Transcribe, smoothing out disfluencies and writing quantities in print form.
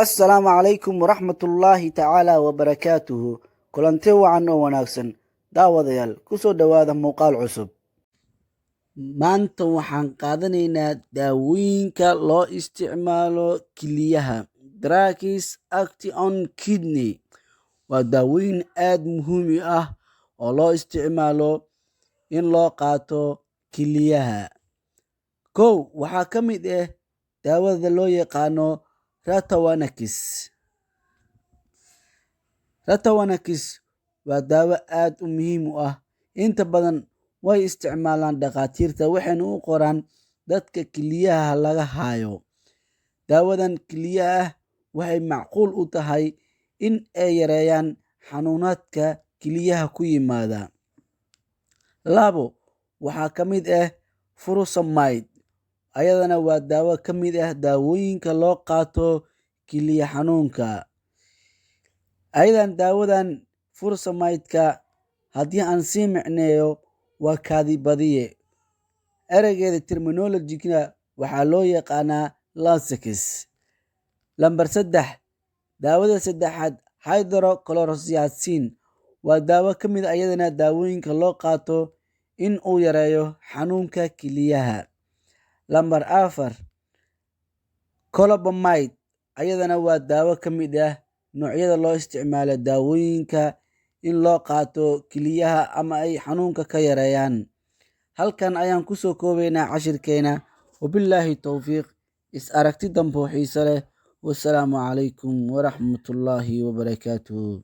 Assalaamu calaykum waraxmatullaahi tacaala wabarakaatuhu. Kulanti wacan oo wanaagsan, daawadayaal, kusoo dhowaada muuqaal cusub. Maanta waxaan qaadanaynaa daawooyinka loo isticmaalo kiliyaha, drugs acting on kidney. Waa daawooyin aad muhiim u ah oo loo isticmaalo in loo qaato kiliyaha. Kow, waxaa ka mid ah daawada loo yaqaano Rotavanax. Rotavanax waa daawo aad u muhiim u ah. Inta badan way isticmaalaan dhakhaatiirta, waxayna u qoraan dadka kiliyaha laga hayo. Daawadan kiliyaha ah waxay macquul u tahay in ay yareeyaan xanuunaadka kiliyaha ku yimaada. Labo, waxaa ka mid ah furosemide. Ayadana waa daawo ka mid ah daawooyinka loo qaato kiliya xanuunka. Ayadan daawadan furosemide-ka haddii aan sii micneeyo, waa kaadi badiye. Ereygeeda terminology-ga waxaa loo yaqaanaa Lasix. Lambar 3, daawada saddexaad, hydrochlorothiazide, waa daawo ka mid ah ayadana daawooyinka loo qaato in uu yareeyo xanuunka kiliyaha. Lambar 4, chlorpropamide, ayadana waa daawo ka mid ah noocyada loo isticmaalo daawooyinka in loo qaato kiliyaha ama ay xanuunka ka yareeyaan. Halkan ayaan kusoo koobaynaa cashirkeena. Wabillaahi towfiiq. Is aragti dambe oo xiiso leh. Wasalaamu calaykum waraxmatullaahi wabarakaatuhu.